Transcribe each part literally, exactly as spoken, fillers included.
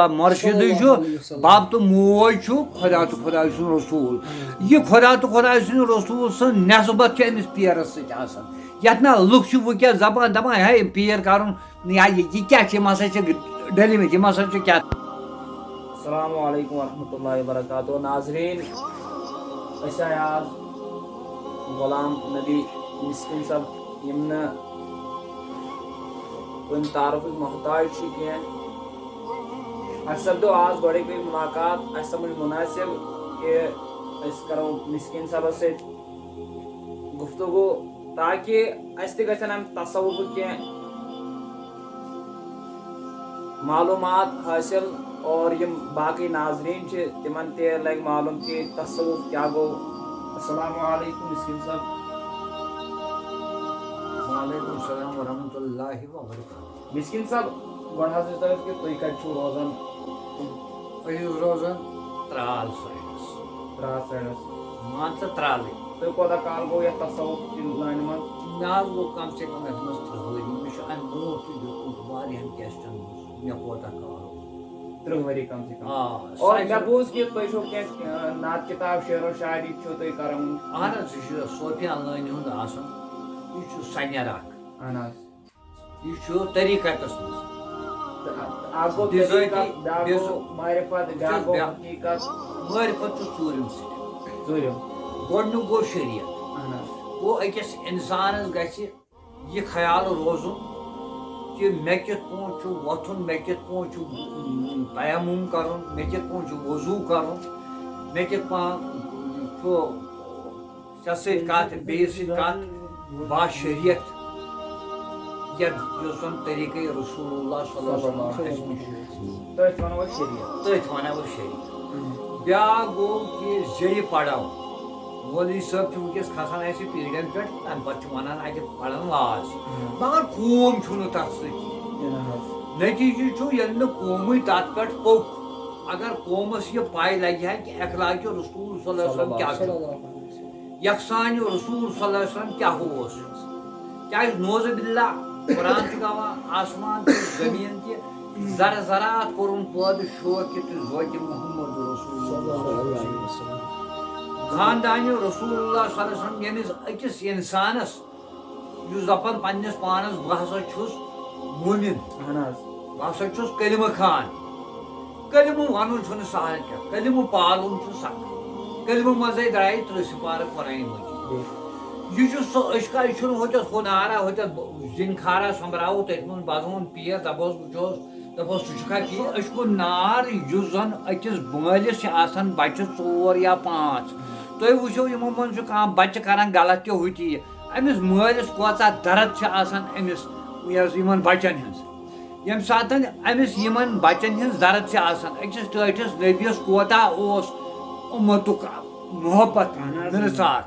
مرشدٕے چھُ، بب تہٕ موج چھُ خۄدا تہٕ خۄداے سُنٛد رسول۔ یہِ خۄدا تہٕ خۄداے سُنٛد رسول سٕنٛز نسبت چھِ أمِس پیرس سۭتۍ آسان۔ یتھ نہ لُکھ چھِ وٕنکیٚس زبان دپان، ہے، پیر کرُن، یا یہِ، یہِ کیٛاہ چھِ، یِم ہسا چھِ ڈٔلمٕتۍ، یِم ہسا چھِ کیٛاہ؟ السلام علیکم ورحمۃ اللہ وبرکاتہ۔ ناظرین، أسۍ آے آز غلام نبی مسکین صٲب، یِم نہٕ کُنہِ تعارفٕکۍ محتاج چھِ کینٛہہ۔ اَسہِ سپدیو آز گۄڈٕے گٔے مُلاقات، اَسہِ سمجھ مُنٲسِب کہِ أسۍ کرو مسکین صٲبَس سۭتۍ گفتگو، تاکہِ اَسہِ تہِ گژھن اَمہِ تصوفُک کینٛہہ معلوٗمات حٲصِل، اور یِم باقٕے ناظریٖن چھِ، تِمن تہِ لگہِ معلوٗم کہِ تصوف کیٛاہ گوٚو۔ السلام علیکم مسکین صٲب۔ وعلیکم السلام ورحمۃ اللہ وبرکاتہ۔ مسکین صٲب، گۄڈٕ حظ ؤنۍ تو اَسہِ کہِ تُہۍ کَتہِ چھِو روزان؟ أسۍ چھِ روزان ترال سایڈَس۔ ترال سایڈَس۔ مان ژٕ ترالٕے۔ تُہۍ کوتاہ کال گوٚو یَتھ تصوف کہِ لٲنہِ منٛز؟ مےٚ حظ گوٚو کم سے کم یَتھ منٛز تٕرٛہ ؤری۔ مےٚ چھُ اَمہِ برونٛٹھ تہِ لیوٗکھمُت واریاہَن کیسٹَن منٛز، مےٚ کوتاہ کال گوٚو۔ تٕرٛہ ؤری کم سے کم۔ آ، اور سۄ مےٚ چھِ بوٗز کہِ تُہۍ چھِو کینٛہہ، آ، نعت کِتاب، شعر و شاعری چھِو تُہۍ کران۔ اہن حظ، یہِ چھُ صوفیہ لٲنہِ ہُنٛد آسان۔ یہِ چھُ سَنٮ۪ر اَکھ۔ اہن حظ۔ یہِ چھُ طریٖقتس منٛز۔ تہٕ اکھ گوٚو بِذٲتی، طریٖقت، بیٛاکھ بِذٲ-، گوٚو معرفت، بیٛاکھ گوٚو بیٛاکھ معرفت چھُ ژوٗرِم سِٹیپ۔ ژوٗرِم۔ گۄڈٕنیُک گوٚو شریعت۔ اہن حظ۔ گوٚو أکِس اِنسانس گژھِ یہِ خیال روزُن کہِ مےٚ کِتھ پٲٹھۍ چھُ وۄتھُن، مےٚ کِتھ پٲٹھۍ چھُ، اۭں، تیمم کرُن، مےٚ کِتھ پٲٹھۍ چھُ وضوٗ کرُن، مےٚ کِتھ پٲٹھۍ چھُ ژےٚ سۭتۍ کتھ، بیٚیِس سۭتۍ کتھ، با شریعت، یتھ، یُس زن طریٖقے رسول اللہ صلی اللہ علیہ وسلم اَسہِ نِش چھُ۔ تٔتھۍ وَنو أسۍ شریعت۔ تٔتھۍ وَنو أسۍ شریعت۔ بیٛاکھ گوٚو کہِ زیٚیہِ پڑھو۔ مولوی صٲب چھِ وٕنکیٚس کھسان اَسہِ پیٖرٮ۪ن پٮ۪ٹھ، تَمہِ پتہٕ چھِ وَنان اَتہِ پرن واز۔ مگر قوم چھُنہٕ تَتھ سۭتۍ کِہیٖنۍ۔ نتیٖجہٕ چھُ، ییٚلہِ نہٕ قومٕے تَتھ پٮ۪ٹھ پوٚک، اگر قومس یہِ پَے لگہِ ہا کہِ اخلاقِ رسول صلی اللہ علیہ وسلم کیٛاہ چھُ، یکسانِ رسول صلی اللہ علیہ وسلم کیٛاہ اوس؟ کیٛازِ نعوذ باللہ، قرآن چھُ گواہ، آسمان تہٕ زٔمیٖن تہِ، ذرٕ ذرات کوٚرُن پٲدٕ شوقہِ تہٕ ذوقہِ محمد رسول اللہ صلی اللہ علیہ وسلم۔ خاندانِ رسول اللہ صلی اللہ علیہ وسلم، ییٚمِس أکِس اِنسانَس یُس دَپان پننِس پانَس، "بہٕ ہسا چھُس مومِن، اہن حظ۔ بہٕ ہسا چھُس کلمہٕ خان۔" کلمہٕ وَنُن چھُنہٕ سہل کینٛہہ، کلمہٕ پالُن چھُ سخت۔ کلمہٕ منٛزَے درٛایہِ تٕرٛہ سِپارٕ قرآنِ مجیٖد۔ یہِ چھُ سُہ، أسۍ کَتہِ چھُنہٕ ہوٚتٮ۪تھ ہُنارا، ہوٚتٮ۪تھ زِنخارا سۄمبراوو، تٔتھۍ منٛز بَزوُن پیر، دَپوس وٕچھوس، دَپوس سُہ چھُکھا ٹھیٖک؟ أسۍ کُن نار، یُس زَن أکِس مٲلِس چھِ آسان بَچہِ ژور یا پانٛژھ۔ تُہۍ وٕچھِو، یِمو منٛز چھُ کانٛہہ بَچہِ کَران غلط تہِ ہُہ تہِ یہِ۔ أمِس مٲلِس کۭژاہ درد چھِ آسان أمِس، یۄس یِمَن بَچَن ہِنٛز۔ ییٚمہِ ساتَن أمِس یِمَن بَچَن ہِنٛز درد چھِ آسان، أکِس ٹٲٹھِس نبیَس کوتاہ اوس اُمتُک محبت، اہن حظ۔ مِرژار۔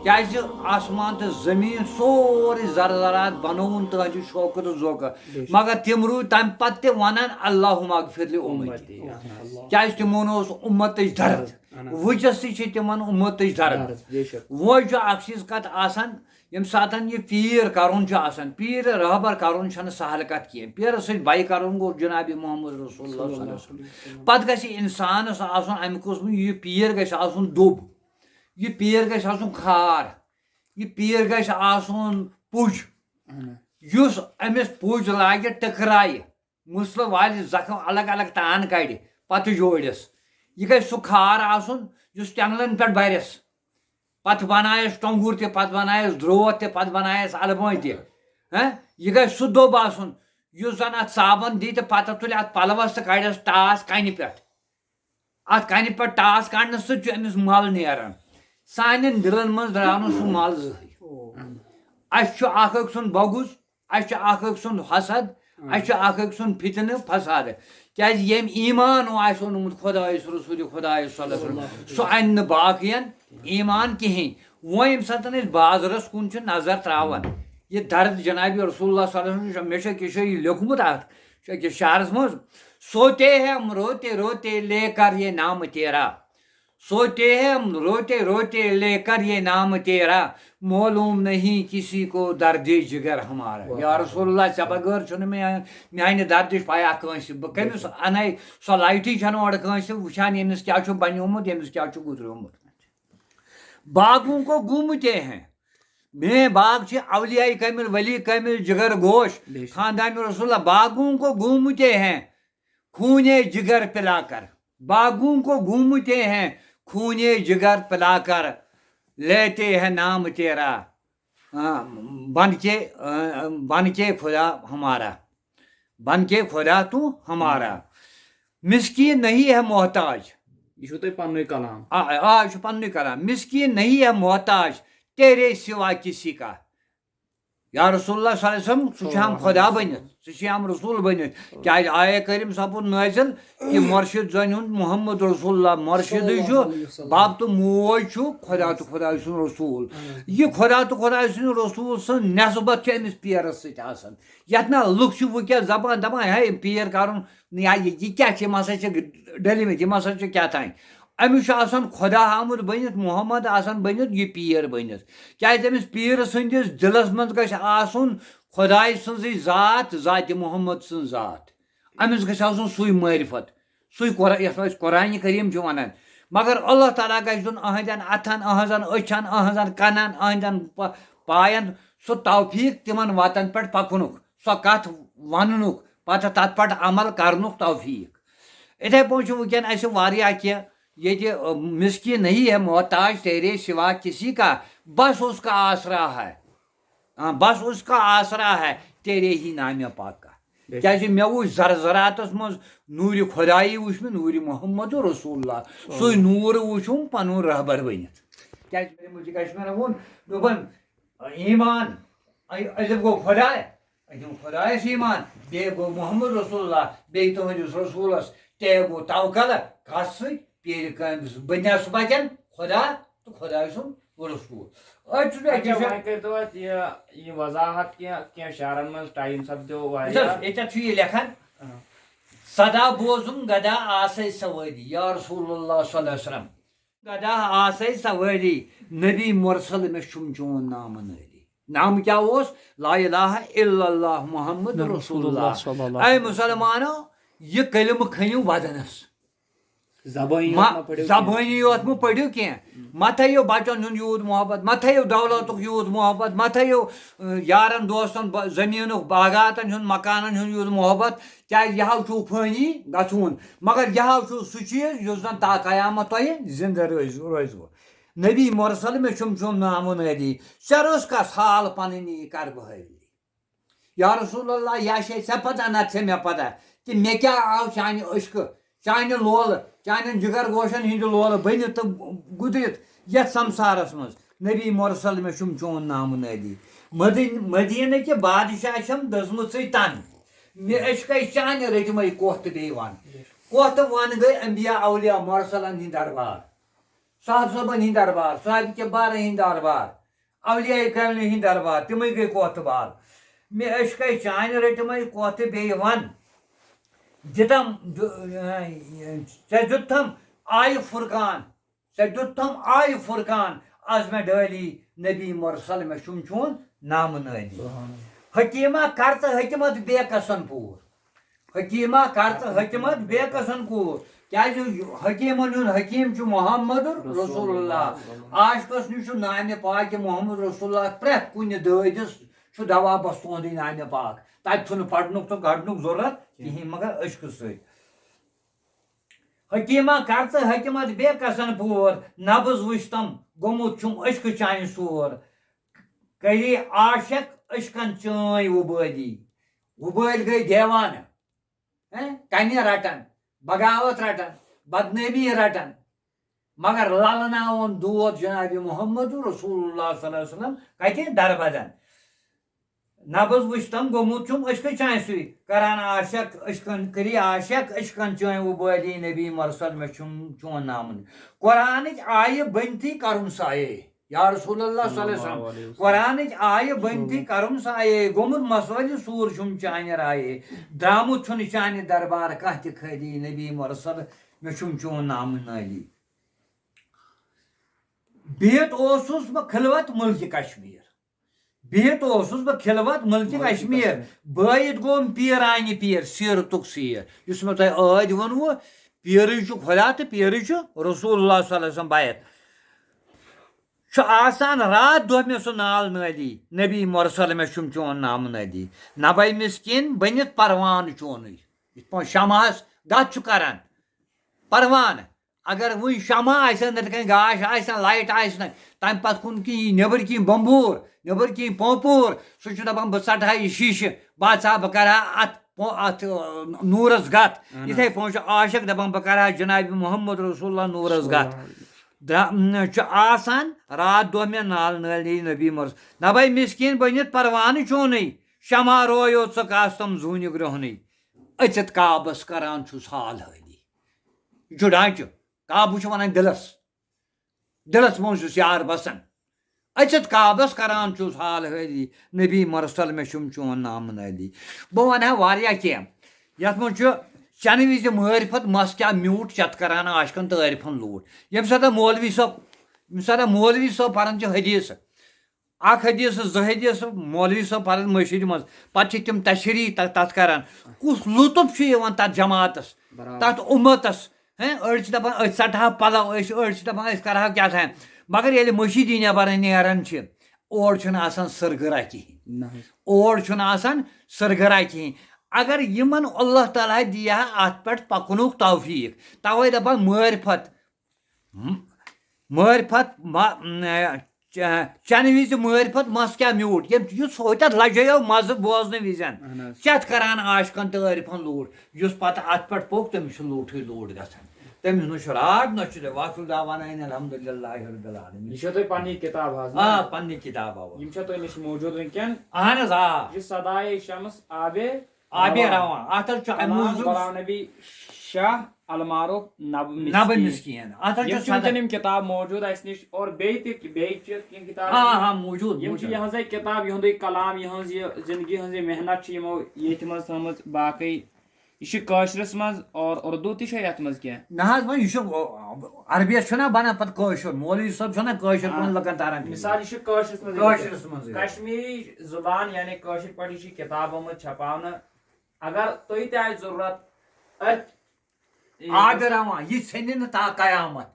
کیٛازِ آسمان تہٕ زٔمیٖن سورُے زرزرات بَنووُن تٕہٕنٛدِ شوقہٕ تہٕ ذوقہٕ۔ بے شک۔ مگر تِم روٗدۍ تَمہِ پَتہٕ تہِ وَنان، "اللہم اغفر لِاُمتی۔" اہن حظ۔ کیٛازِ تِمَن اوس اُمتٕچ درد۔ اہن حظ۔ وٕنکیٚس تہِ چھِ تِمَن اُمتٕچ درد۔ درد، بے شک۔ وۄنۍ چھُ اکھ چیٖز کَتھ آسان، ییٚمہِ ساتَن یہِ پیٖر کَرُن چھُ آسان، پیٖر رہبر کَرُن چھَنہٕ سہل کَتھ کینٛہہ۔ پیٖرَس سۭتۍ بَے کَرُن گوٚو جناب محمد رسول اللہ صلی اللہ علیہ وسلم۔ پَتہٕ گژھِ اِنسانَس آسُن اَمہِ قٕسمہٕ، یہِ پیٖر گژھِ آسُن دوٚب، یہِ پیٖر گژھِ آسُن کھار، یہِ پیٖر گژھِ آسُن پُج، اہن۔ یُس أمِس پُج لاگہِ ٹٔکرایہِ، مُسلہٕ والہِ زخم الگ الگ تان کَڑِ، پَتہٕ جوڑٮ۪س۔ یہِ گژھِ سُہ کھار آسُن یُس ٹٮ۪نٛگلَن پٮ۪ٹھ بَرٮ۪س۔ پَتہٕ بَنایَس ٹۄنٛگُر تہِ، پَتہٕ بَنایَس درٛوت تہِ، پَتہٕ بَنایَس اَلبٲنۍ تہِ۔ ہہ؟ یہِ گژھِ سُہ دوٚب آسُن یُس زَن اَتھ صابَن دی تہٕ پَتہٕ تُلہِ اَتھ پَلوَس تہٕ کَڑٮ۪س ٹاس کَنہِ پٮ۪ٹھ۔ اَتھ کَنہِ پٮ۪ٹھ ٹاس کَڑنہٕ سۭتۍ چھُ أمِس مَل نیران۔ سانٮ۪ن دِلَن منٛز درٛاو نہٕ سُہ مَل زٕہٕے۔ اَسہِ چھُ اَکھ أکۍ سُنٛد بغض، اَسہِ چھُ اَکھ أکۍ سُنٛد حسد، اَسہِ چھُ اَکھ أکۍ سُنٛد فتنہٕ فساد۔ کیٛازِ ییٚمۍ ایمان آسہِ اوٚنمُت خۄدایَس، رسوٗلِ خۄدایَس صلی اللہ علیہ وسلم، سُہ اَنہِ نہٕ باقیَن ایمان کِہیٖنۍ۔ وۄنۍ ییٚمہِ ساتَن أسۍ بازرَس کُن چھِ نظر ترٛاوان، یہِ درد جنابِ رسول اللہ صلی اللہ علیہ وسلم، مےٚ چھُ أکِس جایہِ یہِ لیوٚکھمُت اَتھ، چھُ أکِس شعرَس منٛز، "سوتے ہیں ہم روتے روتے لے کر یہ نام تیرا۔" سوتے ہیں ہم روتے روتے لے کر یہ نام تیرا، معلوم نہیں کسی کو درد جگر ہمارا۔ واہ۔ یا رسول اللہ، ژےٚ بغٲر چھُنہٕ مےٚ میانہِ دردٕچ پَیہ کٲنٛسہِ۔ بہٕ کٔمِس اَنَے؟ سۄ لایٹٕے چھَنہٕ اورٕ کٲنٛسہِ وٕچھان، ییٚمِس کیٛاہ چھُ بنیومُت، ییٚمِس کیٛاہ چھُ گُزریومُت۔ باغوں کو گھومتے ہیں، میٲنۍ باغ چھِ اولیاء کامل، ولی کامل، جگر گوش، بے شک۔ خاندان رسول اللہ۔ باغوں کو گھومتے ہیں، خونے جگر پلا کر، باغوں کو گھومتے ہیں، خونے جگر پلا کر، لیتے ہیں نام تیرا، آ، بن کے، آ، بن کے خدا ہمارا، بن کے خدا تو ہمارا۔ مسکین نہیں ہے محتاج۔ یہِ چھُو تۄہہِ پننُے کلام۔ آ، آ، یہِ چھُ پننُے کلام۔ مسکین نہیں ہے محتاج تیرے سوا کسی کا۔ یا رسول اللہ صلی اللہ علیہ وسلم، سُہ چھُ ہم خدا بٔنِتھ، سُہ چھُ ہم رسول بٔنِتھ۔ کیٛازِ آیہِ کریم سپُد نٲزِل کہِ مرشد زن ہُنٛد محمد رسول اللہ، مرشدٕے چھُ، بب تہٕ موج چھُ خدا تہٕ خداے سُنٛد رسول۔ یہِ خدا تہٕ خداے سُنٛد رسول سٕنٛز نسبت چھِ أمِس پیرس سۭتۍ آسان۔ یتھ نہ لُکھ چھِ وٕنکیٚس دپان، دپان، ہے، پیر کرُن، یا یہِ، یہِ کیٛاہ چھِ، یِم ہسا چھِ ڈٔلمٕتۍ، یِم ہسا چھِ کیٛاہ تام۔ أمِس چھُ آسان خدا آمُت بٔنِتھ، محمد آسان بٔنِتھ، یہِ پیٖر بٔنِتھ۔ کیٛازِ أمِس پیٖر سٕنٛدِس دِلس منٛز گژھِ آسُن خداے سٕنٛزٕے ذات، ذاتِ محمد سٕنٛز ذات۔ أمِس گژھِ آسُن سُے معرفت، سُے قرآن، یَتھ أسۍ قرآنِ کریم چھِ وَنان۔ مگر اللہ تعالیٰ گژھِ دیُن أہنٛدٮ۪ن اَتھن، أہنٛزن أچھن، أہنٛزن کَنن، أہنٛدٮ۪ن پ-، پاین سُہ توفیٖق تِمن وَتن پٮ۪ٹھ پَکنُک، سۄ کَتھ وَننُک، پَتہٕ تَتھ پٮ۪ٹھ عمل کرنُک توفیٖق۔ اِتھے پٲٹھۍ چھُ وٕنکیٚن اَسہِ واریاہ کینٛہہ ییٚتہِ، آ، مسکین نہیں ہے محتاج تیرے سوا کسی کا، بس اس کا آسرا ہے۔ آ، بس اس کا آسرا ہے تیرے ہی نام پاک کا۔ بے شک۔ کیازِ مےٚ وٕچھ زرزراتس منٛز نوٗرِ خۄدایی، وٕچھ مےٚ نوٗرِ محمد رسول اللہ۔ سُے نوٗر وٕچھُم پنُن رہبر بٔنِتھ۔ کیازِ مےٚ ووٚن، دوٚپُن، ایمان، ا-، الف گوٚو خۄداے، أتھۍ خۄدایَس ایمان، بیٚیہِ گوٚو محمد رسول اللہ، بیٚیہِ تُہٕنٛدِس رسوٗلَس، تہِ گوٚو توکل کَتھ سۭتۍ؟ پیٖرِ کامہِ سۭتۍ۔ بہٕ نٮ۪صبَتٮ۪ن خۄدا تہٕ خۄداے سُنٛد رسوٗل۔ أتھۍ چھُس بہٕ أکِس اچھا، جایہِ وۄنۍ کٔرۍتو اَتھ یہِ، یہِ وضاحت کینٛہہ، کینٛہہ شعرَن منٛز ٹایم سَپدیو وٕچھ حظ، واریاہ۔ ییٚتٮ۪تھ چھُ یہِ لیکھان، آ۔ سدا بوزُم گدا آسے سوٲری، یا رسول اللہ صلی اللہ علیہ وسلم۔ گدا آسے سوٲری، نبی مرسل مےٚ چھُم چون نام نٲری۔ نام کیٛاہ اوس؟ لا الہ الا اللہ محمد رسول اللہ۔ اے مُسلمانو، یہِ کلمہٕ کھٔنِو ودنس۔ زبٲنی ما-، یوت مہ پٔرِو کینٛہہ۔ زبٲنی یوت مہ پٔرِو کینٛہہ۔ مہ تھٲیِو بچن ہُنٛد یوٗت محبت، مہ تھٲیِو دولتُک یوٗت محبت، مہ تھٲیِو، اۭں، یارن دوستن با-، زٔمیٖنُک، باغاتن ہُنٛد، مکانن ہُنٛد یوٗت محبت، کیٛازِ یہِ ہاو چھُو فٲنی گژھُن۔ مگر یہِ ہاو چھُ سُہ چیٖز یُس زن تا قیامت تۄہہِ زِندٕ روزِ-، روزِوٕ۔ نبی مرسل مےٚ چھُم چون نام و نٲدی، ژےٚ رٔژھ کس حال پنٕنی یہِ کر بہٕ حٲوی۔ یا رسول اللہ، یا چھے ژےٚ پتہ نتہٕ چھے مےٚ پتہ کہِ مےٚ کیٛاہ آو چانہِ عشقہٕ، چانہِ لولہٕ، چانٮ۪ن جگر گوشن ہٕنٛدِ لولہٕ بٔنِتھ تہٕ گُزرِتھ یتھ سمسارس منٛز۔ نبی مرسل مےٚ چھُم چون نام و نٲدی۔ مدی-، مدینہٕ کہِ بادشاہ چھم دٔزمٕژٕے تن۔ مےٚ عشقے چانہِ رٔٹۍ مَے کوہ تہٕ بیٚیہِ وَن۔ کوہ تہٕ وَن گٔے انبیاء اولیاء مرسلن ہٕنٛدۍ دربار، صاحب صٲبن ہٕنٛدۍ دربار، صاحب کبارن ہٕنٛدۍ دربار، اولیاء کاملن ہٕنٛدۍ دربار، تِمے گٔے کوہ تہٕ بال۔ مےٚ عشقے چانہِ رٔٹۍ مَے کوہ تہٕ بیٚیہِ وَن۔ دِتم، دِ-، ژےٚ دیُتتھم آیہِ فرقان، ژےٚ دیُتتھم آیہِ فرقان، از مےٚ ڈٲلی نبی مرسل مےٚ چھُم چون نام نٲدی۔ سبحان اللہ۔ حکیمہ کر ژٕ حکمت بے کسن پوٗر۔ حکیمہ کر ژٕ حکمت بے کسن پوٗر۔ کیازِ حکیمن ہُنٛد حکیم چھُ محمد رسول اللہ۔ عاشقس نِش چھُ نامِ پاک محمد رسول اللہ پرٛٮ۪تھ کُنہِ دٲدِس چھُ دوا بس تُہُنٛدُے نامِ پاک۔ تتہِ چھُنہٕ پرنُک تہٕ گرنُک ضروٗرت کِہیٖنۍ مگر عشقہٕ سۭتۍ۔ حکیمہ کر ژٕ حکمت بے کسن پوٗر، نبض وٕچھتم گوٚمُت چھُم عشقہٕ چانہِ سور۔ کری عاشق عشقن چٲنۍ وُبٲدی۔ وُبٲدۍ گٔے دیوانہٕ، ہیں؟ کنہِ رٹن، بغاوت رٹن، بدنٲمی رٹن، مگر للناوُن دود جناب محمد رسول اللہ صلی اللہ علیہ وسلم کتہِ؟ دربدن۔ نبض وٕچھتم گوٚمُت چھُم عشقہٕ چانہِ سۭتۍ، کران عاشق عشقن، کری عاشق عشقن چٲنۍ وُبٲدی نبی مرسل مےٚ چھُم چون نامن۔ قرآنٕچ آیہِ بٔنتھٕے کرُن سایے۔ یا رسول اللہ صلی اللہ علیہ وسلم، قرآنٕچ آیہِ بٔنتھٕے کرُن سایے، گوٚمُت مسوٲلہِ سوٗر چھُم چانہِ رایے، درٛامُت چھُنہٕ چانہِ دربار کانٛہہ تہِ خٲلی نبی مرسل مےٚ چھُم چون نام نٲلی۔ بِہِتھ اوسُس بہٕ خلوت مُلکہِ کشمیر۔ بِہِتھ اوسُس بہٕ خلوت مُلکہِ مُلکہِ کشمیر۔ کشمیر۔ بٲیِتھ گوٚوُم پیٖرانہِ پیٖر، سیٖرتُک سیٖر۔ یُس مےٚ تۄہہِ ٲدۍ ووٚنوُ، پیٖرٕے چھُ خۄدا تہٕ پیٖرٕے چھُ رسول اللہ صلی اللہ علیہ وسلم بیت۔ چھُ آسان راتھ دۄہ مےٚ سُہ نال نٲلی، نبی مرسل مےٚ چھُم چون نام نٲلی۔ نبے مسکین بٔنِتھ پروانہٕ چونُے۔ یِتھ پٲٹھۍ شمعس گتھ چھُ کران پروانہٕ۔ اگر وٕنۍ شمع آسہِ نہ، نٮ۪برٕ کنہِ گاش آسہِ نہ، لایٹ آسہِ نہ، تمہِ پتہٕ کُن کِنۍ یی نٮ۪برٕ کِنۍ بمبوٗر، نٮ۪برٕ کِنۍ پوپوٗر، سُہ چھُ دپان، "بہٕ ژٹہٕ ہا یہِ شیٖشہٕ، بہٕ ژاہ، بہٕ کرٕ ہا اتھ پو-، اتھ، آ، نوٗرس گتھ۔" اہن حظ۔ یِتھے پٲٹھۍ چھُ عاشق دپان، "بہٕ کرٕ ہا جناب محمد رسول اللہ نوٗرس گتھ۔" صلی اللہ علیہ وسلم۔ درا-، م، چھُ آسان راتھ دۄہ مےٚ نال نٲلی نبی مرس۔ نبے مسکین بٔنِتھ پروانہٕ چونٕے، شمع رویو ژٕ کاستم زوٗنہِ گرٛہنٕے۔ أژِتھ کعبس کران چھُس حال حٲلی۔ یہِ چھُ ڈھانچہٕ۔ کعبہٕ چھُ ونان دِلس۔ دِلس منٛز چھُس یار بسان۔ أژِتھ کعبس کران چھُس حال حٲلی۔ نبی مرسل مےٚ چھُم چون نام نٲلی۔ بہٕ ونہٕ ہا واریاہ کینٛہہ۔ یتھ منٛز چھُ چنہٕ وِزِ معرفت مس کیٛاہ میوٗٹھ، چتھ کران عاشقن تعریفن لوٗٹھ۔ ییٚمہِ ساتہٕ مولوی صٲب، ییٚمہِ ساتہٕ مولوی صٲب پران چھِ حدیث، اکھ حدیث، زٕ حدیث، مولوی صٲب پران مٔشیٖدِ منٛز، پتہٕ چھِ تِم تشریح تتھ، تتھ کران۔ کُس لطف چھُ یِوان تتھ جماعتس، برابر۔ تتھ امتس۔ ہیں، أڑۍ چھِ دپان، "أسۍ ژٹہٕ ہاو پلو"، أسۍ، أڑۍ چھِ دپان، "أسۍ کرہاو کیٛاہ تام"۔ مگر ییٚلہِ مٔشیٖدِ نٮ۪بر نیران چھِ، اور چھُنہٕ آسان سٕرگرا کِہیٖنۍ۔ نہ حظ۔ اور چھُنہٕ آسان سٕرگرا کِہیٖنۍ۔ اگر یِمن اللہ تعالیٰ دِیہِ ہا اتھ پٮ۪ٹھ پکنُک توفیٖق، توے دپان معرفت، م-، معرفت ما-، م-، چ-، چنہٕ وِزِ معرفت مس کیٛاہ میوٗٹھ، ییٚمۍ یُس ہوتٮ۪تھ لجیو مزٕ بوزنہٕ وِزٮ۪ن۔ اہن حظ۔ چتھ کران عاشقن تعریفن لوٗٹھ، یُس پتہٕ اتھ پٮ۪ٹھ پوٚک، تٔمِس چھُ لوٗٹھٕے لوٗٹھ گژھان۔ تٔمِس نہٕ چھُ راگ، نہ چھُ تہِ۔ واخر دعوانا ان الحمد للہ رب العالمین۔ یہِ چھو تۄہہِ پننی کِتاب حظ، نہ؟ آ، پننی کِتاب، اوا۔ یِم چھا تۄہہِ نِش موٗجوٗد وٕنکٮ۪ن؟ اہن حظ، آ۔ یہِ صدائے شمس آبے آبے رواں۔ رواں۔ اتھ حظ چھُ امہِ کلام موٗجوٗب غلام نبی شاہ المعروف نب نبہٕ مسکین۔ مسکین۔ اتھ حظ یِم چھُ چھِ وٕنکٮ۪ن صدر۔ یِم کِتاب موٗجوٗد اَسہِ نِش، اور بیٚیہِ تہِ، بیٚیہِ چھِ کینٛہہ کِتاب۔ ہاں، ہاں، موٗجوٗد، یِم چھِ موٗجوٗد۔ یِہٕنٛزے کِتاب، یِہُنٛدُے کلام، یِہٕنٛز یہِ زندگی ہٕنٛز یہِ محنت چھِ یِمو ییٚتھۍ منٛز تھٲومٕژ۔ باقٕے یہِ چھِ کٲشرِس منٛز، اور اردو تہِ چھےٚ یَتھ منٛز کینٛہہ؟ نہ حظ، وۄنۍ یہِ چھُ عربیَس چھُنہ بَنان پَتہٕ کٲشُر، مولوی صٲب چھُنہ کٲشُر آ۔ پٲٹھۍ لُکَن تَران فِکرِ۔ مثال، یہِ چھِ کٲشرِس منٛز کٲشرِس منٛز یہِ۔ کشمیٖری زُبان یعنی کٲشِر پٲٹھۍ چھِ کِتاب آمٕژ چھپاونہٕ۔ اگر تُہۍ تہِ آسہِ ضروٗرت أتھۍ، یہِ آبِ رواں، یہِ ژھیٚنہِ نہٕ تا قیامت۔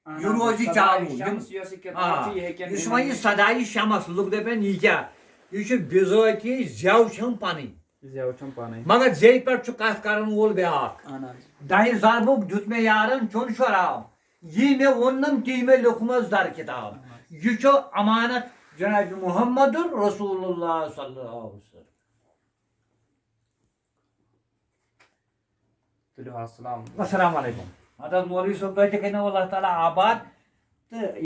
اہن یہِ حظ، روزِ صداے چالوٗ۔ یِم شمس یۄس یہِ کِتاب آ، چھِ، یہِ ہیٚکن یُس یِمن وۄنۍ یہِ نِش صداے شمس لُکھ دَپن، یہِ کیٛاہ؟ یہِ چھُ بِذٲتی زٮ۪و چھَم پَنٕنۍ۔ زٮ۪و چھَم پَنٕنۍ۔ مگر زیٚیہِ پٮ۪ٹھ چھُ کَتھ کَرَن وول بیٛاکھ۔ اہن حظ۔ دَہہِ ضربُک دیُت مےٚ یارَن چوٚن شراب۔ یی مےٚ ووٚننَم، تی مےٚ لیوٚکھمَس در کِتاب۔ اہن حظ۔ یہِ چھُ اَمانَت جناب محمد رسول اللہ صلی اللہ علیہ وسلم۔ تُلِو حظ، السلام علیکم۔ السلام علیکم۔ اَدٕ حظ مولوی صٲب، تۄہہِ تہِ کٔرِنو اللہ تعالیٰ آباد تہٕ